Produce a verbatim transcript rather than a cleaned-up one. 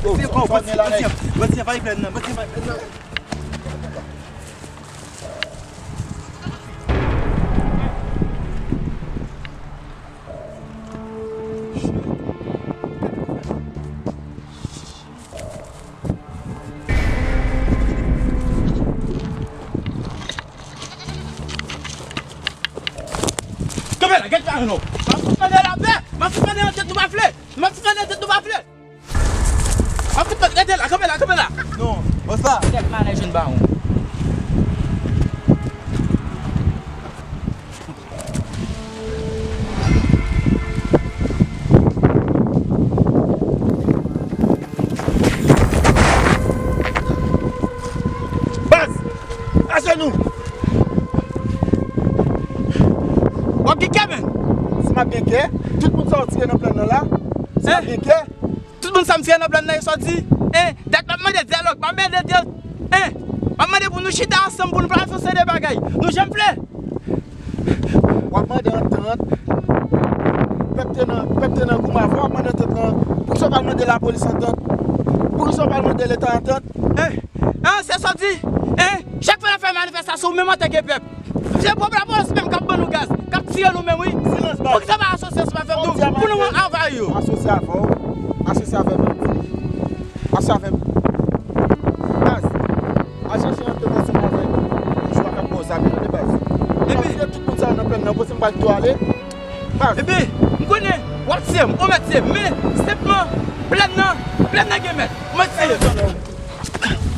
Oh, se bon, sa w gen la, nèg? Bandi anvayi plèn nan, bandi anvayi plèn nan. Kanpe la, gèt la, non. M ap sispann lapè. M ap sispann nan tèt nou pa vle. M ap sispann nan tèt nou pa vle. M ap sispann, rete la, kanpe la, kanpe la. Non, bòs la. Tèt malè jwenn bawon. Baz! Ajenou! W ap gen kè, menn! Si m ap gen kè, tout moun sa yo tire nan plèn nan la, si m ap gen kè, tout moun sa m tire nan plèn nan, yo sòti. Hein? Dat m ap mande dyalòg, m ap mande dyalòg. Hein? M ap mande pou nou chita ansanm, pou nou planifiye yon seri de bagay. Nou janm vle. W ap mande antant. Pèp te nan, pèp te nan goumen avè w, w ap mande antant lan. Poukisa w pa al mande lapolis antant? Poukisa w pa al mande Leta antant? Hein? Hein? Se sa w di? Hein? Chak fwa n ap fè manifestasyon, ou menm antanke pèp. Se pwòp lapolis menm k ap ban nou gaz, k ap tiye nou menm, wi. Silans, baz. Poukisa pa asosye ansanm avè nou pou nou anvayi yo? Asosye avè w. Asosye avè bandi. Asosye avè baz. Al chèche antant ansanm avèk boujwa k ap ba w zam yo, tande, baz. Epi, tout moun sa yo nan plèn nan, kote m pral tou ale? Baz. Epi, m konnen w ap tiye m, ou mèt tiye m, men senpman, plèn nan, plèn nan gen mèt. Ou mèt tiye m.